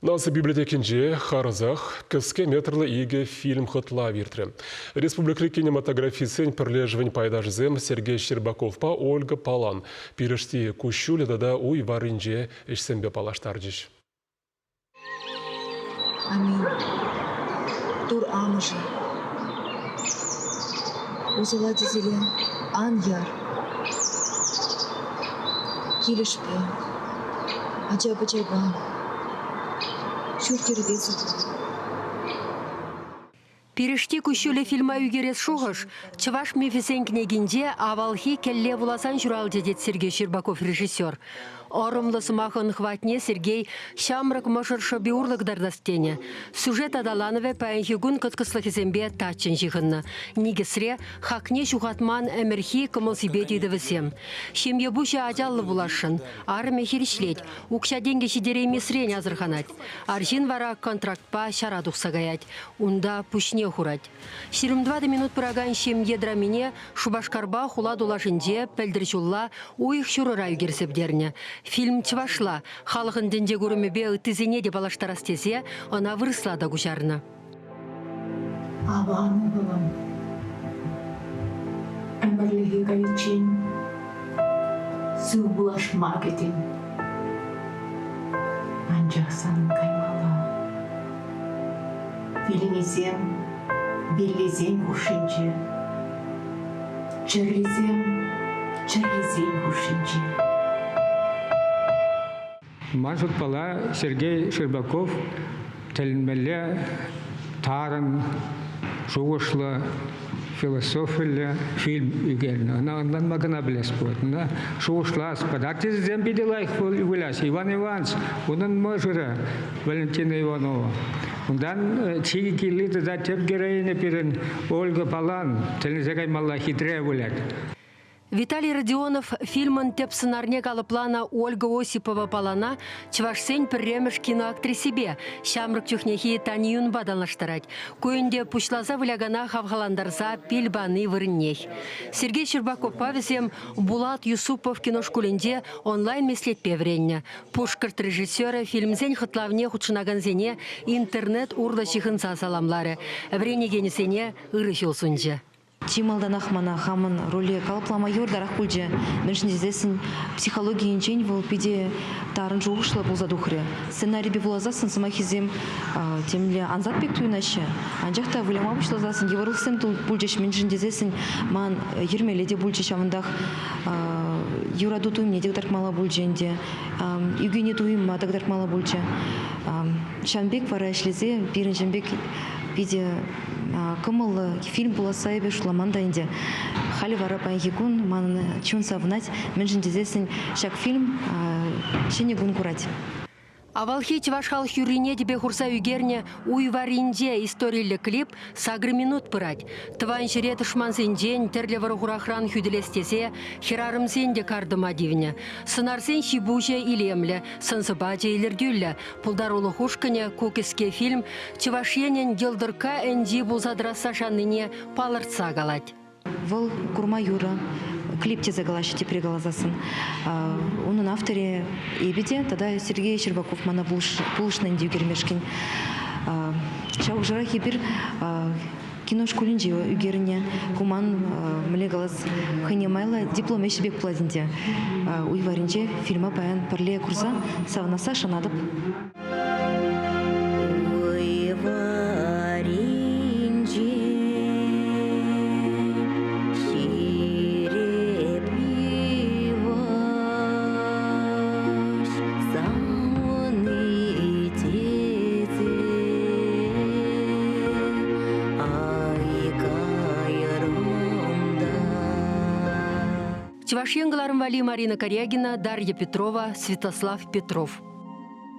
Наци библиотекинче харӑсах кӗске метрлӑ икӗ фильм хӑтлав иртрӗ. Республикӑри кинематографистсен пӗрлешӗвӗн пайташӗсем Сергей Щербаковпа Ольга Палан Пирӗшти куҫҫулӗ тата уй варринче ӗҫсемпе паллаштарчӗҫ. Аминь. Тур амӑшӗ, усала тӗселе ан яр. Килӗшпе, ача-пӑчапа, ҫурт-йӗрпе сыхла. Пирӗшти куҫҫулӗ фильма ӳкерес шухӑш чӑваш мифӗсен кӗнекинче авалхи кӗлле вуласан ҫуралчӗ, тет Сергей Щербаков режиссер. Ӑрӑмлӑ сӑмахӑн хӑватне Сергей ҫамрӑк мӑшӑр шӑпи урлӑ кӑтартас тенӗ. Сюжет аталанӑвӗ паянхи кун кӑткӑслӑхӗсемпе таччӑн ҫыхӑннӑ. Никӗсре хакне ҫухатман ӗмӗрхи кӑмӑл-сипет ыйтӑвӗсем. Ҫемье пуҫӗ ачаллӑ пуласшӑн. Арӑмӗ хирӗҫлет, укҫа-тенкӗ ҫитереймесрен асӑрханать. Арҫын вара контрактпа ҫара тухса каять, унта пуҫне хурать. 24 минут пыракан ҫемье драмине Шупашкарпа хула тулашӗнче пӗлтӗр ҫулла уйӑх ҫурӑра ӳкерсе пӗтернӗ. Фильм чӑвашла, халӑхӑн тӗнче курӑмӗпе ыттисене те паллаштарас тесе ӑна вырӑсла та куҫарнӑ. Аван ывӑлӑм, ӗмӗрлӗхе кайиччен сывпуллашма кӗтӗн. Анчах санӑн каймалла. Вилнисем виллисен хушшинче, чӗррисем чӗррисен хушшинче. Ман шутпала Сергей Щербаков тӗлӗнмелле тарӑн шухӑшлӑ философиллӗ фильм ӳкернӗ. Ӑна ӑнланма кӑна пӗлес пулать. Ӑна шухӑшлас пулать. Артистсем питӗ лайӑх выляҫҫӗ. Иван Иванович, унӑн мӑшӑрӗ Валентина Иванова. Унтан чи кирли тата тӗп героиня пирӗн Ольга Палан тӗлӗнсе каймалла хитре вылять. Виталий Родионов фильмӑн тӗп сӑнарне калӑпланӑ Ольга Осипова Палана чӑвашсен пӗрремӗш киноактрисипе, ҫамрӑк чухнехи Тани Юнпа танлаштарать. Ку ӗнтӗ пуҫласа вылякана хавхалантарса пил пани вырӑннех. Сергей Щербаковпа вӗсем Булат Юсупов киношкулӗнче онлайн-меслетпе вӗреннӗ. Пушкӑрт режиссерӗ фильмсен хӑтлавне хутшӑнакансене интернет урлӑ ҫыхӑнса саламларӗ, вӗренекенӗсене ырӑ ҫул сунчӗ. Чи малтанах мана хамӑн роле калӑплама йывӑртарах пулчӗ. Мӗншӗн тесессӗн психологи енчен вӑл питӗ тарӑн шухӑшлӑ пулса тухрӗ. Сценарипе вуласассӑн сӑмахӗсем темле ансат пек туйӑнаҫҫӗ. Анчах та выляма пуҫласассӑн йывӑрлӑхсем пулчӗҫ. Мӗншӗн тесессӗн ман йӗрмелле те пулчӗ ҫавӑнтах. Юрату туйӑмне те кӑтартмалла пулчӗ ӗнтӗ. Ӳкӗнӳ туйӑма та кӑтартмалла пулчӗ. Ҫавӑн пек вара ӗҫлесе пирӗн ҫын пек питӗ кӑмӑллӑ фильм пуласса эпӗ шутламан та ӗнтӗ. Халӗ вара паянхи кун манӑн чун савӑнать, мӗншӗн тесессӗн ҫак фильм ҫӗнӗ кун курать. Авалхи чӑваш халӑх юррине тӗпе хурса ӳкернӗ Уй варринче историллӗ клип сакӑр минут пырать. Тӑван ҫӗре тӑшмансенчен, тӗрлӗ вӑрӑ-хурахран хӳтӗлес тесе хӗрарӑмсен те кар тӑма тивнӗ. Сӑнарсен ҫи-пуҫӗ илемлӗ, сӑн-сӑпачӗ илӗртӳллӗ. Пултарулӑх ушкӑнӗ ку кӗске фильм Чӑваш Енӗн йӑлтӑркка ӗнчи пулса тӑрасса шаннине палӑртса калать. Вӑл курма юрӑ, клип тесе калаҫҫӗ тепре каласассӑн. Унӑн авторӗ эпӗ те тата Сергей Щербаков мана пулӑшнӑ ӗнтӗ ӳкермешкӗн. Ҫав хушӑрах эпир кино шкулӗнче ӳкернӗ. Ку ман, мӗнле калас, хӑйне майлӑ диплом ӗҫӗ пек пулать ӗнтӗ. Уй варринче фильма паян пӗрле курса савӑнасса шанатӑп. Уй варринче ҫирӗп йывӑҫ савни тесе Чӑваш Ен кӑларӑм валли Марина Карягина, Дарья Петрова, Святослав Петров.